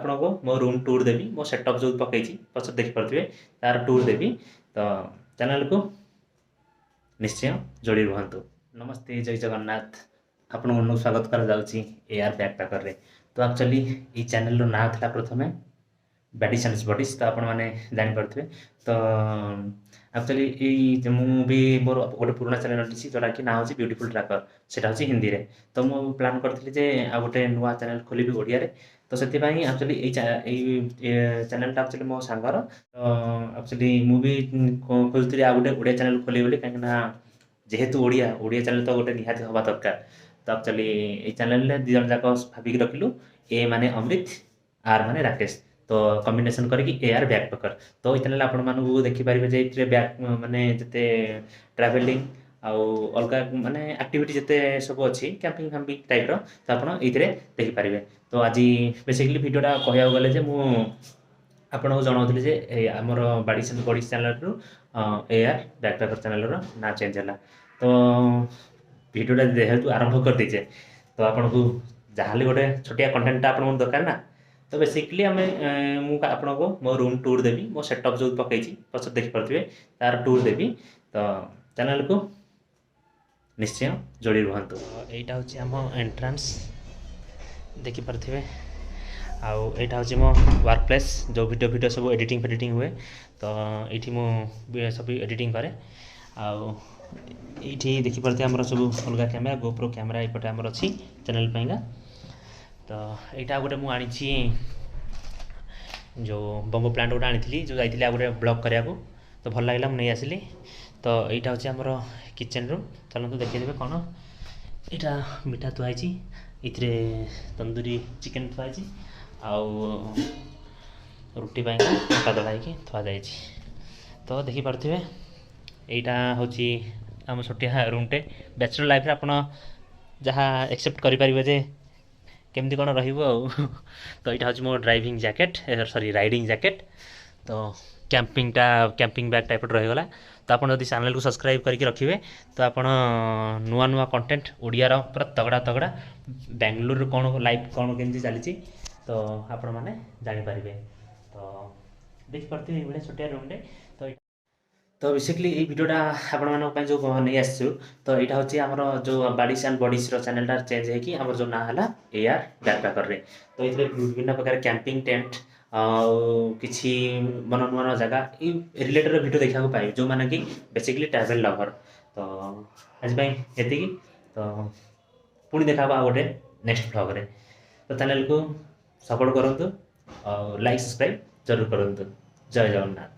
ଆପଣଙ୍କୁ ମୋ room tour ଦେବି, ମୋ ସେଟଅପ୍ ଯେଉଁ ପକେଇଛି, ପଛରେ ଦେଖିପାରୁଥିବେ, ତାର ଟୁର୍ ଦେବି। ତ ଚ୍ୟାନେଲକୁ ନିଶ୍ଚୟ ଯୋଡ଼ି ରୁହନ୍ତୁ। ନମସ୍ତେ, ଜୟ ଜଗନ୍ନାଥ। ଆପଣମାନଙ୍କୁ ସ୍ୱାଗତ କରାଯାଉଛି ଏଆର୍ ବ୍ୟାକ୍ ପ୍ୟାକରରେ। ତ ଆକ୍ଚୁଆଲି ଏଇ ଚ୍ୟାନେଲର ନାଁ ଥିଲା ପ୍ରଥମେ ବ୍ୟାଡିସ୍ ଆଣ୍ଡ ବଡ଼ିସ୍, ତ ଆପଣମାନେ ଜାଣିପାରୁଥିବେ। ତ ଆକ୍ଚୁଆଲି ଏଇ ମୁଁ ବି ମୋର ଗୋଟେ ପୁରୁଣା ଚ୍ୟାନେଲ୍ ଅଛି, ଯେଉଁଟାକି ନାଁ ହେଉଛି ବ୍ୟୁଟିଫୁଲ୍ ଟ୍ରାକର୍, ସେଇଟା ହେଉଛି ହିନ୍ଦୀରେ। ତ ମୁଁ ପ୍ଲାନ୍ କରିଥିଲି ଯେ ଆଉ ଗୋଟେ ନୂଆ ଚ୍ୟାନେଲ୍ ଖୋଲିବି ଓଡ଼ିଆରେ। ତ ସେଥିପାଇଁ ଆକ୍ଚୁଆଲି ଏଇ ଚ୍ୟାନେଲ୍ଟା ଆକ୍ଚୁଆଲି ମୋ ସାଙ୍ଗର। ତ ଆକ୍ଚୁଆଲି ମୁଁ ବି ଖୋଜୁଥିଲି ଆଉ ଗୋଟେ ଓଡ଼ିଆ ଚ୍ୟାନେଲ୍ ଖୋଲିବି ବୋଲି, କାହିଁକିନା ଯେହେତୁ ଓଡ଼ିଆ ଓଡ଼ିଆ ଚ୍ୟାନେଲ୍ ତ ଗୋଟେ ନିହାତି ହେବା ଦରକାର। ତ ଆକ୍ଚୁଆଲି ଏଇ ଚ୍ୟାନେଲ୍ରେ 2 ଜଣ ଯାକ ଭାବିକି ରଖିଲୁ, ଏ ମାନେ ଅମୃତ, ଆର୍ ମାନେ ରାକେଶ, ତ କମ୍ବିନେସନ୍ କରିକି ଏ ଆର୍ ବ୍ୟାକ୍ ପ୍ୟାକର୍। ତ ଏଇ ଚ୍ୟାନେଲ୍ ଆପଣମାନଙ୍କୁ ଦେଖିପାରିବେ ଯେ ଏଥିରେ ବ୍ୟାକ୍ ମାନେ ଯେତେ ଟ୍ରାଭେଲିଂ ଆଉ ଅଲଗା ମାନେ ଆକ୍ଟିଭିଟି ଯେତେ ସବୁ ଅଛି, କ୍ୟାମ୍ପିଂ ଫ୍ୟାମ୍ପିଂ ଟାଇପ୍ର, ତ ଆପଣ ଏଇଥିରେ ଦେଖିପାରିବେ। ତ ଆଜି ବେସିକାଲି ଭିଡ଼ିଓଟା କହିବାକୁ ଗଲେ ଯେ ମୁଁ ଆପଣଙ୍କୁ ଜଣାଉଥିଲି ଯେ ଏ ଆମର ବାଡ଼ିସ୍ ଆଣ୍ଡ ବଡ଼ିସ୍ ଚ୍ୟାନେଲ୍ରୁ ଏ ଆର୍ ବ୍ୟାକ୍ ପ୍ୟାକର୍ ଚ୍ୟାନେଲ୍ର ନାଁ ଚେଞ୍ଜ ହେଲା। ତ ଭିଡ଼ିଓଟା ଯେହେତୁ ଆରମ୍ଭ କରିଦେଇଛେ, ତ ଆପଣଙ୍କୁ ଯାହାହେଲେ ଗୋଟେ ଛୋଟିଆ କଣ୍ଟେଣ୍ଟଟା ଆପଣଙ୍କୁ ଦରକାର ନା। ତ ବେସିକାଲି ମୁଁ ଆପଣଙ୍କୁ ମୋ ରୁମ୍ ଟୁର୍ ଦେବି, ମୋ ସେଟଅପ୍ ଯେଉଁ ପକେଇଛି, ପଛରେ ଦେଖିପାରୁଥିବେ, ତାର ଟୁର୍ ଦେବି। ତ ଚ୍ୟାନେଲକୁ ନିଶ୍ଚୟ ଯୋଡ଼ି ରୁହନ୍ତୁ। ଏଇଟା ହେଉଛି ଆମ ଏଣ୍ଟ୍ରାନ୍ସ, ଦେଖିପାରୁଥିବେ। ଆଉ ଏଇଟା ହେଉଛି ମୋ ୱାର୍କ ପ୍ଲେସ୍, ଯେଉଁ ଭିଡ଼ିଓ ଫିଡ଼ିଓ ସବୁ ଏଡ଼ିଟିଂ ଫେଡ଼ିଟିଂ ହୁଏ। ତ ଏଇଠି ମୁଁ ସବୁ ଏଡ଼ିଟିଂ କରେ। ଆଉ ଏଇଠି ଦେଖିପାରୁଥିବେ ଆମର ସବୁ ଅଲଗା କ୍ୟାମେରା, ଗୋପ୍ରୋ କ୍ୟାମେରା ଏପଟେ ଆମର ଅଛି ଚ୍ୟାନେଲ୍ ପାଇଁକା। ତ ଏଇଟା ଗୋଟେ ମୁଁ ଆଣିଛି, ଯେଉଁ ବମ୍ବୋ ପ୍ଲାଣ୍ଟ ଗୋଟେ ଆଣିଥିଲି, ଯେଉଁ ଯାଇଥିଲି ଆଉ ଗୋଟେ ବ୍ଲଗ୍ କରିବାକୁ, ତ ଭଲ ଲାଗିଲା, ମୁଁ ନେଇ ଆସିଲି। ତ ଏଇଟା ହେଉଛି ଆମର କିଚେନ୍ ରୁମ୍। ଚାଲନ୍ତୁ ଦେଖେଇଦେବେ କ'ଣ। ଏଇଟା ମିଠା ଥୁଆ ହେଇଛି, ଏଇଥିରେ ତନ୍ଦୁରୀ ଚିକେନ୍ ଥୁଆ ହେଇଛି, ଆଉ ରୁଟି ପାଇଁକା ଅଟା ଦଳା ହେଇକି ଥୁଆଯାଇଛି। ତ ଦେଖିପାରୁଥିବେ, ଏଇଟା ହେଉଛି ଆମ ଛୋଟିଆ ରୁମ୍ଟେ। ବ୍ୟାଚଲର୍ ଲାଇଫ୍ରେ ଆପଣ ଯାହା ଏକ୍ସେପ୍ଟ କରିପାରିବେ ଯେ କେମିତି କ'ଣ ରହିବ ଆଉ। ତ ଏଇଟା ହେଉଛି ମୋ ଡ୍ରାଇଭିଂ ଜ୍ୟାକେଟ୍, ସରି, ରାଇଡ଼ିଂ ଜ୍ୟାକେଟ୍। ତ କ୍ୟାମ୍ପିଂଟା କ୍ୟାମ୍ପିଂ ବ୍ୟାଗ୍ ଟାଇପ୍ର ରହିଗଲା। ତ ଆପଣ ଯଦି ଚ୍ୟାନେଲ୍କୁ ସବସ୍କ୍ରାଇବ୍ କରିକି ରଖିବେ, ତ ଆପଣ ନୂଆ ନୂଆ କଣ୍ଟେଣ୍ଟ ଓଡ଼ିଆର ପୁରା ତଗଡ଼ା ତଗଡ଼ା, ବାଙ୍ଗଲୋରରୁ କ'ଣ ଲାଇଫ୍ କ'ଣ କେମିତି ଚାଲିଛି, ତ ଆପଣମାନେ ଜାଣିପାରିବେ। ତ ଦେଖିପାରୁଥିବେ ଏଇଭଳିଆ ଛୋଟିଆ ରୁମ୍ଟେ। ତ ବେସିକଲି ଏଇ ଭିଡ଼ିଓଟା ଆପଣମାନଙ୍କ ପାଇଁ ଯେଉଁ ନେଇ ଆସିଛୁ, ତ ଏଇଟା ହେଉଛି ଆମର ଯେଉଁ ବାଡ଼ିସ୍ ଆଣ୍ଡ ବଡ଼ିସ୍ର ଚ୍ୟାନେଲଟା ଚେଞ୍ଜ ହେଇକି ଆମର ଯେଉଁ ନାଁ ହେଲା ଏ ଆର୍ ବ୍ୟାକ୍ ପ୍ୟାକରରେ। ତ ଏଥିରେ ବିଭିନ୍ନ ପ୍ରକାର କ୍ୟାମ୍ପିଂ ଟେଣ୍ଟ ଆଉ କିଛି ମନ ନୂଆ ନୂଆ ଜାଗା, ଏଇ ରିଲେଟେଡ଼ ଭିଡ଼ିଓ ଦେଖିବାକୁ ପାଇବେ, ଯେଉଁମାନେ କି ବେସିକଲି ଟ୍ରାଭେଲ୍ ଲଭର୍। ତ ଆଜି ପାଇଁ ଏତିକି। ତ ପୁଣି ଦେଖା ହେବ ଆଉ ଗୋଟେ ନେକ୍ସଟ ଭ୍ଲଗ୍ରେ। ତ ଚ୍ୟାନେଲକୁ ସପୋର୍ଟ କରନ୍ତୁ ଆଉ ଲାଇକ୍ ସବସ୍କ୍ରାଇବ୍ ଜରୁର କରନ୍ତୁ। ଜୟ ଜଗନ୍ନାଥ।